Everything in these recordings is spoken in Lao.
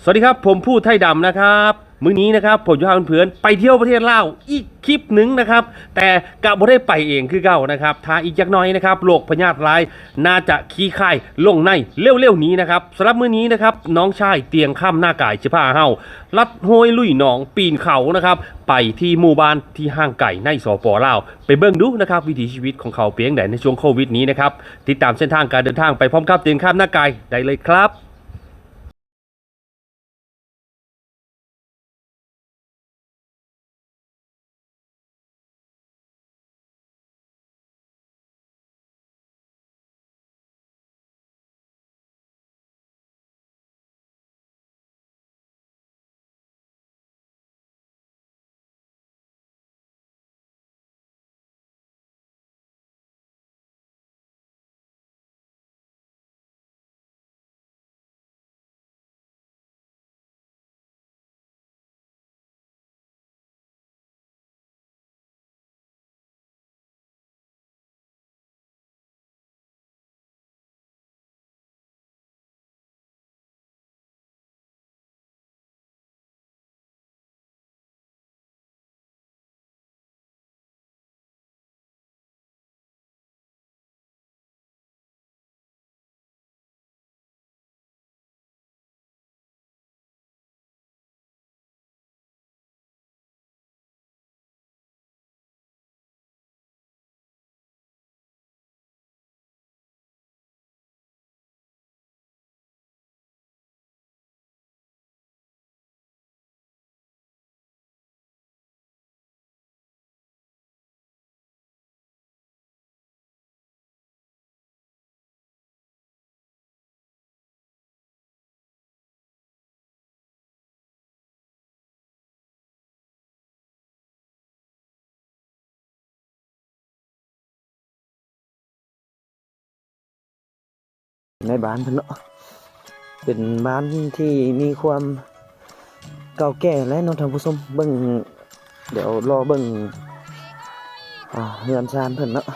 สวัสดีครับ ผมภูไทดำนะครับ มื้อนี้นะครับ ผมจะพาเพื่อนๆไปเที่ยวประเทศลาวอีกคลิปหนึ่งนะครับ แต่กะบ่ได้ไปเองคือเก่านะครับ ถ้าอีกจักหน่อยนะครับ โรคพยาธิร้ายน่าจะคลี่คลายลงในเร็วๆนี้นะครับ สำหรับมื้อนี้นะครับ น้องชายเตียงค่ำหน้ากายสิพาเฮาลัดห้วยลุยหนองปีนเขานะครับ ไปที่หมู่บ้านที่ห่างไกลใน สปป ลาว ไปเบิ่งดูนะครับ วิถีชีวิตของเขาเป็นจั่งใดในช่วงโควิดนี้นะครับ ติดตามเส้นทางการเดินทางไปพร้อมกับเตียงค่ำหน้ากายได้เลยครับ ในบ้านเพิ่นเนาะ เป็นบ้านที่มีความเก่าแก่แหละเนาะท่านผู้ชม เบิ่ง เดี๋ยวรอเบิ่ง อ่า เฮือนซานเพิ่นเนาะ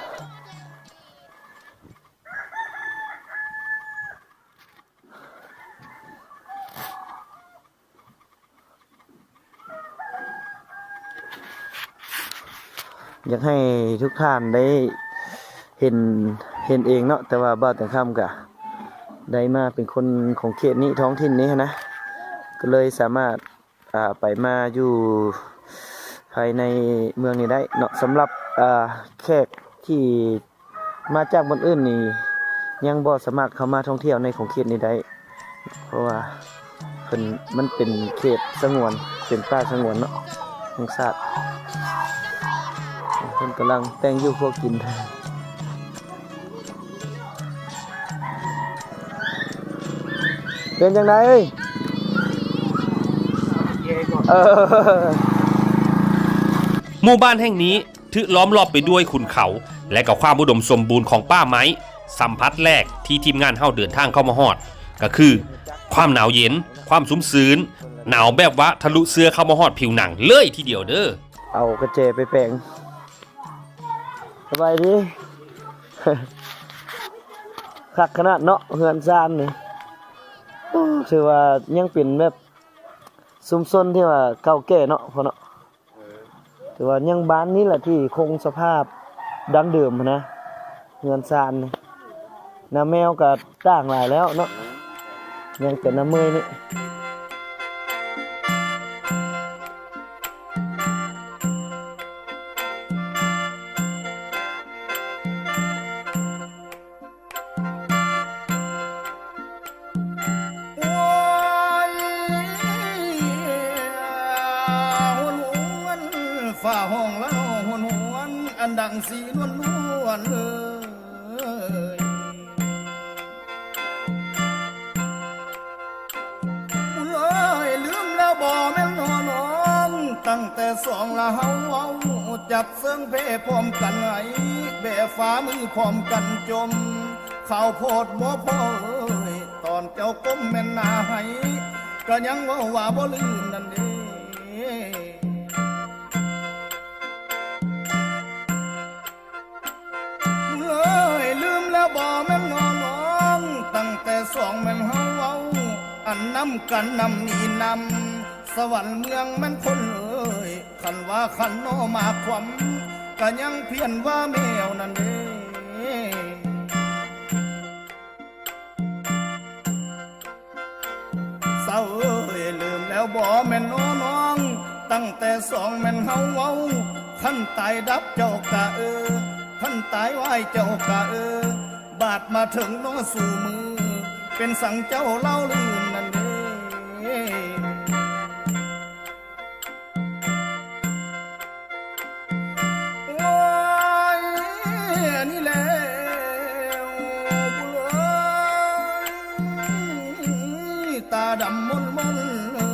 อยากให้ทุกท่านได้เห็น เห็นเองเนาะ แต่ว่าบ่าวแตงคำก็ได้มาเป็นคนของเขตนี้ ท้องถิ่นนี้หั้นนะ ก็เลยสามารถ อ่า ไปมาอยู่ภายในเมืองนี้ได้เนาะ สำหรับ อ่า แขกที่ มาจากบ่อนอื่นนี่ยังบ่สามารถเข้ามาท่องเที่ยวในขอบเขตนี้ได้ เพราะว่าเพิ่น มันเป็นเขตสงวน เป็นป่าสงวนเนาะ แห่งชาติ เพิ่นกำลังแต่งอยู่ครัวกิน เป็นจั่งใด เออ หมู่บ้านแห่งนี้ ຖືກລ້ອມລອບໄປດ້ວຍຂຸນເຂົາ ແລະ ກໍຄວາມອຸດົມສົມບູນຂອງປ່າໄມ້. ສຳຜັດແລກທີ່ທີມງານເຮົາເດີນທາງເຂົ້າມາຮອດ ກໍຄືຄວາມໜາວເຢັນ, ຄວາມຊຸ່ມຊື່ນ, ໜາວແບບວ່າທະລຸເສື້ອເຂົ້າມາຮອດຜິວໜັງເລີຍທີດຽວເດີ້. ເອົາກະແຈໄປແປງ. ສະບາຍດີ. ຄັກຂະໜາດເນາະ ເຮືອນຊານນີ້. ໂອ້ ຖືວ່າຍັງເປັນແບບຊຸມຊົນທີ່ວ່າເກົ່າແກ່ເນາະ ພໍ່ເນາະ. ຖືວ່າຍັງບ້ານນີ້ແຫຼະທີ່ຄົງສະພາບດັ້ງເດີມຫັ້ນນະ ເຮືອນຊານນີ້. ໜ້າແມວກໍຕ່າງຫຼາຍແລ້ວເນາະ ຍັງແຕ່ໜ້າເມື່ອຍນີ້. ໂອ້ຍ ຫົວນວນ ຟ້າຫ້ອງລະໜໍ່ຫົວນວນ ອັນດັ່ງສີນວນນວນເອີຍ. ບຸນເອີຍ ລືມແລ້ວບໍ່ແມ່ນໜໍ້ນ້ອງ ຕັ້ງແຕ່ສອງລະເຮົາເວົ້າ ຈັບເຊິ່ງເພພ້ອມກັນໄຫ້ ແບຝາມືພ້ອມກັນຈົມ ຂາວໂພດບໍ່ພໍ່ເອີຍ ຕອນເຈົ້າກົ້ມແມ່ນໜ້າໄຫ້ ກະຍັງເວົ້າວ່າບໍ່ລືມນັ້ນເດ້. ເອີຍ ລືມແລ້ວບໍ່ແມ່ນໜໍ້ນ້ອງ ຕັ້ງແຕ່ສອງແມ່ນເຮົາເວົ້າ ອັ ນຳກັນນຳມີນຳ ສະຫວັນເມືອງແມ່ນຄົນເອີຍ ຄັນວ່າຄັນໜໍ່ໝາກຂວັນ ກະຍັງພຽນວ່າແມວນັ້ນເດ້. ສາວເອີຍ ລືມແລ້ວບໍ່ແມ່ນໜໍ່ນ້ອງ ຕັ້ງແຕ່ສອງແມ່ນເຮົາເວົ້າ ຄັນຕາຍດັບເຈົ້າກະເອີ ຄັນຕາຍໄວເຈົ້າກະເອີ ບາດມາເຖິງໜໍ່ສູ່ມື້ ເປັນສັງເຈົ້າເລົ່າລືມນັ້ນເດ້. ໂອ້ຍ ອັນນີ້ແຫຼະ ບຸນເອີຍ ຕາດຳມົນໆ ເອີ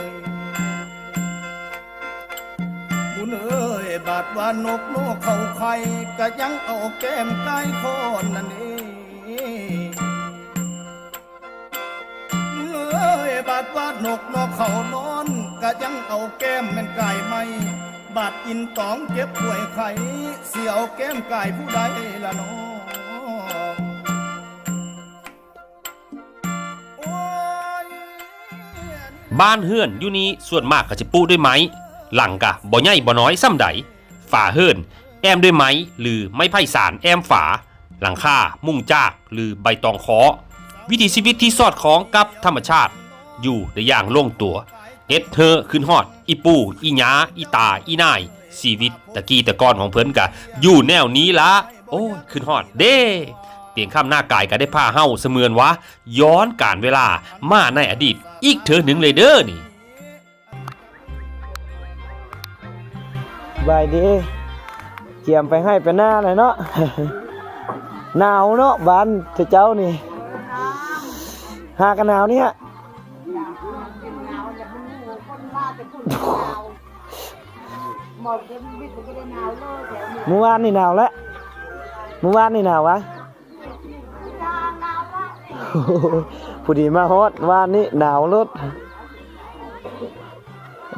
ຍ ບຸນເອີຍ ບາດວ່ານົກນ້ອງເຂົ້າໄຂ່ ກະຍັງເອົາແກ້ມກາຍຄ້ອນນັ້ນເອງ. ເອີຍ ບາດວ່ານົກນອກເຂົານອນ ກະຍັງເອົາແກ້ມແມ່ນກາຍໄມ້ ບາດອິນຕອງເຈັບປ່ວຍໄຂ້ ຊິເອົາແກ້ມກາຍຜູ້ໃດລະນ້ອງ. ໂອ້ຍ ບ້ານເຮືອນຢູ່ນີ້ສ່ວນມາກກະຊິປຸດ້ວຍໄມ້ ຫຼັງກະບໍ່ໃຫຍ່ບໍ່ນ້ອຍສ່ຳໃດ. ຝາເຮືອນແອ້ມດ້ວຍໄມ້ ຫຼື ໄມ້ໄຜ່ສານແອ້ມຝາ, ຫຼັງຄາມຸງຈາກ ຫຼື ໃບຕອງຄໍ. ວິຖີຊີວິດທີ່ສອດຄ່ອງກັບທຳມະຊາດ ຢູ່ໄດ້ຢ່າງລົງຕົວ. ເຮັດເຮີຄິດຮອດອີ່ປູ່ ອີ່ຍ່າ ອີ່ຕາ ອີ່ນາຍ. ຊີວິດຕະກີ້ແຕ່ກ່ອນຂອງເພິ່ນກະຢູ່ແນວນີ້ລະ. ໂອ້ຍ ຄິດຮອດເດ້. ຕຽງຄຳນາກາຍກະໄດ້ພາເຮົາສະເໝືອນວ່າຍ້ອນການເວລາມາໃນອະດີດອີກເທື່ອໜຶ່ງເລີຍເດີນີ້. ສະບາຍດີ ກຽມໄປໄຮ່ໄປນາແລ້ວເນາະ. ໜາວເນາະ ບ້ານເຈົ້ານີ້ ຫາກະໜາວນີ້. ມື້ວານນີ້ໜາວແລ້ວ ມື້ວານນີ້ໜາວຫວາ? ຜູ້ດີມາຮອດວານນີ້ໜາວໂລດ.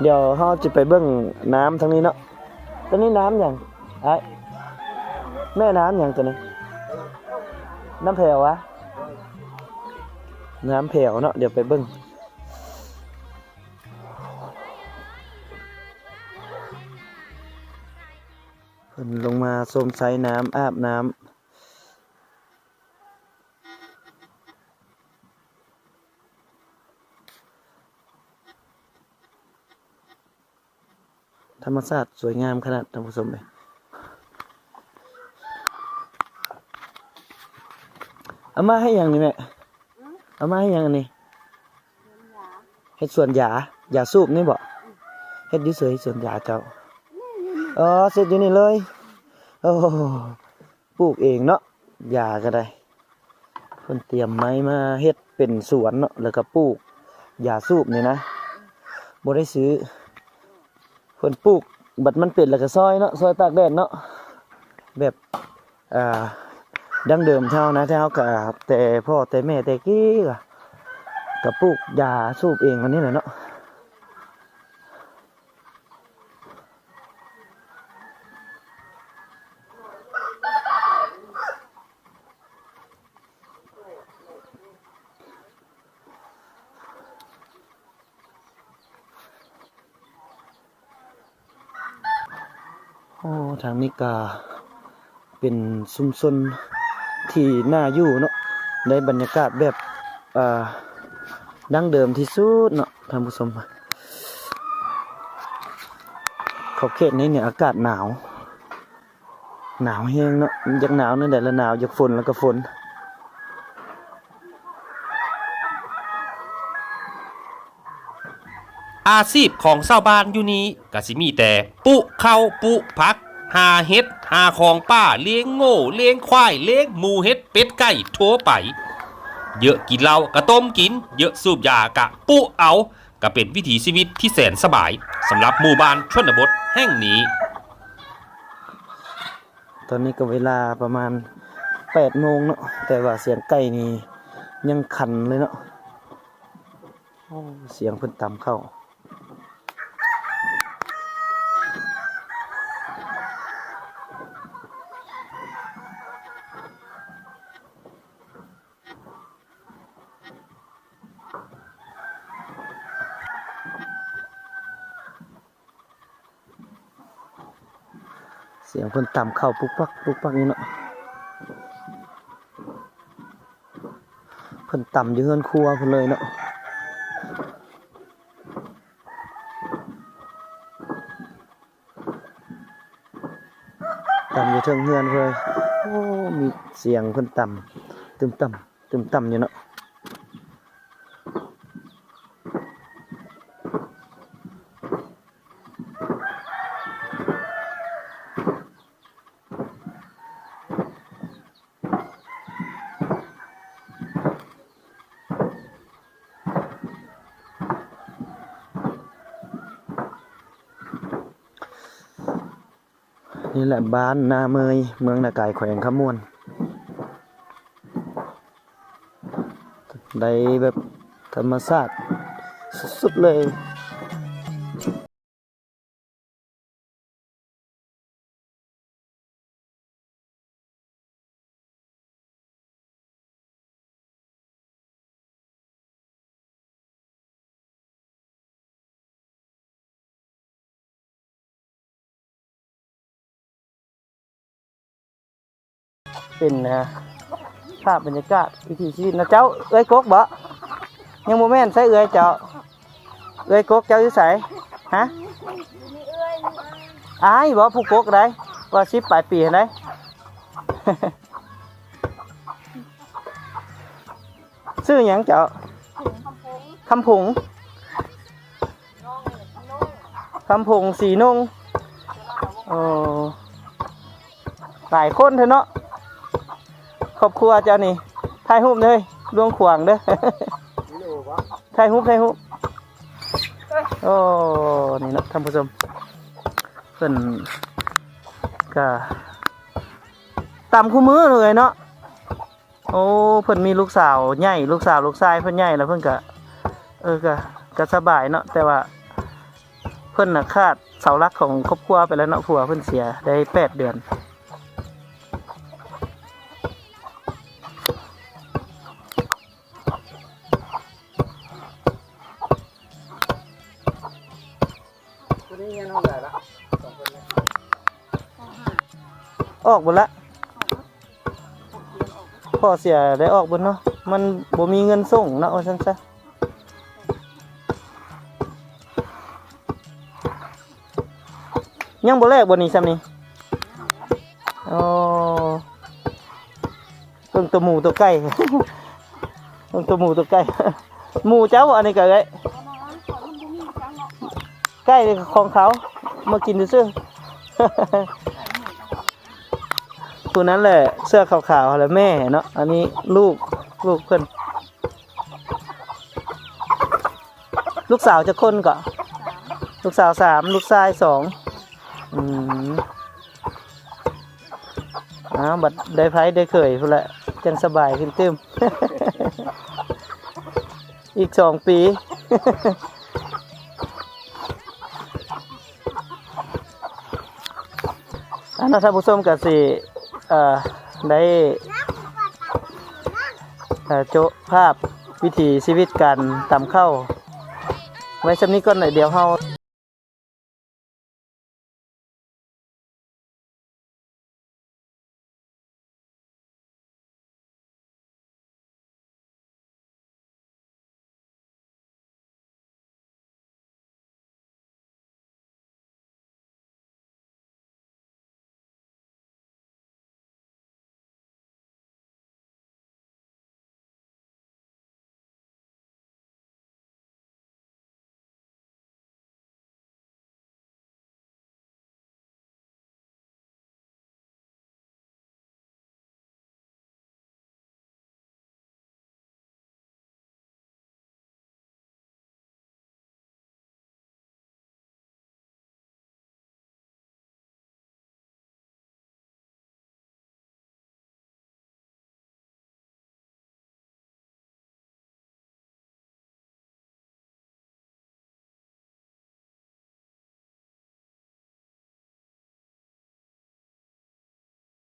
ດຽວເຮົາຈະໄປເບິ່ງນ້ຳທາງນີ້ເນາະ. ໂຕນີ້ນ້ຳຫຍັງອ້າຍ? ແມ່ນ້ຳຫຍັງໂຕນີ້? ນ້ຳແພວຫວາ? ນ້ຳແພວເນາະ ດຽວໄປເບິ່ງ. ເພິ່ນລົງມາຊົມໄຊນ້ຳ ອາບນ້ຳ. ທຳມະຊາດສວຍງາມຂະໜາດ ທ່ານຜູ້ຊົມເອີຍ. ເອົາມາເຮັດຫຍັງນີ້ແມ່? ເອົາມາເຮັດຫຍັງອັນນີ້? ເຮັດສວນຢາ ຢາສູບນີ້ບໍ? ເຮັດຢູ່ໃສສວນຢາເຈົ້າ? ອໍ ເຮັດຢູ່ນີ້ເລີຍ. ໂອ້ ປູກເອງເນາະ ຢາກະໄດ້. ເພິ່ນຕຽມໄມ້ມາເຮັດເປັນສວນເນາະ ແລ້ວກະປູກຢາສູບນີ້ນະ ບໍ່ໄດ້ຊື້. ເພິ່ນປູກ ບັດມັນເປັນແລ້ວກະຊອຍເນາະ ຊອຍຕາກແດດເນາະ ແບບ ອ່າ ດັ້ງເດີມເຮົານະ ແຕ່ເຮົາກະ ແຕ່ພໍ່ແຕ່ແມ່ແຕ່ກີ້ກະ ກະປູກຢາສູບເອງອັນນີ້ແຫຼະເນາະ. ໂອ້ ທາງນີ້ກະເປັນຊຸມຊົນທີ່ໜ້າຢູ່ເນາະ ໄດ້ບັນຍາກາດແບບ ເອີ ດັ້ງເດີມທີ່ສຸດເນາະ ທ່ານຜູ້ຊົມ. ຂອບເຂດນີ້ນີ້ອາກາດໜາວ ໜາວແຮງເນາະ ຢາກໜາວແນວໃດລະໜາວ ຢາກຝົນລະກະຝົນ. ອາຊີບຂອງຊາວບ້ານຢູ່ນີ້ກະຊິມີແຕ່ປຸເຂົ້າ ປຸຜັກ ຫາເຫັດ ຫາຂອງປ່າ ລ້ຽງງົວ ລ້ຽງຄວາຍ ລ້ຽງໝູ ເຫັດ ເປັດ ໄກ່ ທົ່ວໄປ. ເຍາະກິນເຫຼົ້າກະຕົ້ມກິນ ເຍາະສູບຢາກະປຸເອົາ. ກະເປັນວິຖີຊີວິດທີ່ແສນສະບາຍສຳລັບໝູ່ບ້ານຊົນນະບົດແຫ່ງນີ້. ຕອນນີ້ກະເວລາປະມານແປດໂມງເນາະ ແຕ່ວ່າສຽງໄກ່ນີ້ຍັງຂັນເລີຍເນາະ. ໂອ້ ສຽງເພິ່ນຕຳເຂົ້າ. ໂ ສຽງເພິ່ນຕຳເຂົ້າປຸກປັກ ປຸກປັກຢູ່ເນາະ. ເພິ່ນຕຳຢູ່ເຮືອນຄົວເພິ່ນເລີຍເນາະ. ຕຳຢູ່ເທິງເຮືອນເພິ່ນ. ໂອ້ ມີສຽງເພິ່ນຕຳ ຕຶມຕຳ ຕຶມຕຳຢູ່ເນາະ. ນີ້ແຫຼະ ບ້ານນາເມີຍ ເມືອງນາກາຍ ແຂວງຄຳມ່ວນ. ໄດ້ແບບທຳມະຊາດສຸດໆເລີຍ. ເປັນນະ ພາບບັນຍາກາດວິຖີຊີວິດນະເຈົ້າ. ເອື້ອຍກົກບໍ? ຍັງບໍ່ແມ່ນ. ໃສເອື້ອຍເຈົ້າ? ເອື້ອຍກົກເຈົ້າຢູ່ໃສ? ຮະ? ອ້າຍບໍ? ຜູ້ກົກໃດ໋ ວ່າສິບປາຍປີຫັ້ນໃດ໋. ຊື່ຫຍັງເຈົ້າ? ຄຳພົງ. ຄຳພົງ ສີນົງ. ໂອ້ ຫຼາຍຄົນແທ້ເນາະ ຄອບຄົວເຈົ້ານີ້. ຖ່າຍຮູບເດີ ລວງຂວາງເດີ. ຖ່າຍຮູບ ຖ່າຍຮູບ. ໂອ້ ນີ້ເນາະທ່ານຜູ້ຊົມ ເພິ່ນກະຕຳຄູ່ມື້ເລີຍເນາະ. ໂອ້ ເພິ່ນມີລູກສາວໃຫຍ່ ລູກສາວລູກຊາຍເພິ່ນໃຫຍ່ແລ້ວ ເພິ່ນກະ ເອີ ກະ ກະສະບາຍເນາະ. ແຕ່ວ່າເພິ່ນນະຂາດເສົາຫຼັກຂອງຄອບຄົວໄປແລ້ວເນາະ ຜົວເພິ່ນເສຍໄດ້ແປດເດືອນ. ອອກເບິດລະ ພໍ່ເສຍໄດ້ອອກເບິດເນາະ ມັນບໍ່ມີເງິນສົ່ງເນາະ ວ່າຊັ້ນຊະ. ຍັງບໍ່ແລກບໍ່ນີ້ ຊ່ຳນີ້? ອໍ ເບິ່ງໂຕໝູໂຕໄກ່ ເບິ່ງໂຕໝູໂຕໄກ່. ໝູເຈົ້າ ອັນນີ້ກະເອື້ອຍ ໄກ່ຂອງເຂົາ ມາກິນຊື່ໆ. ຜູ້ນັ້ນແຫຼະ ເສື້ອຂາວໆ ຫັ້ນແຫຼະແມ່ເນາະ. ອັນນີ້ລູກ ລູກເພິ່ນ. ລູກສາວຈັກຄົນເກາະ? ສາມ ລູກສາວສາມ ລູກຊາຍສອງ. ອືມ ອ້າວ ບັດໄດ້ໃຜໄດ້ເຂີຍພຸ້ນແຫຼະ ຈັ່ງສະບາຍຂຶ້ນຕື່ມ ອີກສອງປີ. ອັນນັ້ນ ທ່ານຜູ້ຊົມກະຊິ ເອີ ໄດ້ ເອີ ໂຈະພາບວິຖີຊີວິດການຕຳເຂົ້າໄວ້ຊ່ຳນີ້ກ່ອນ. ດຽວເຮົາ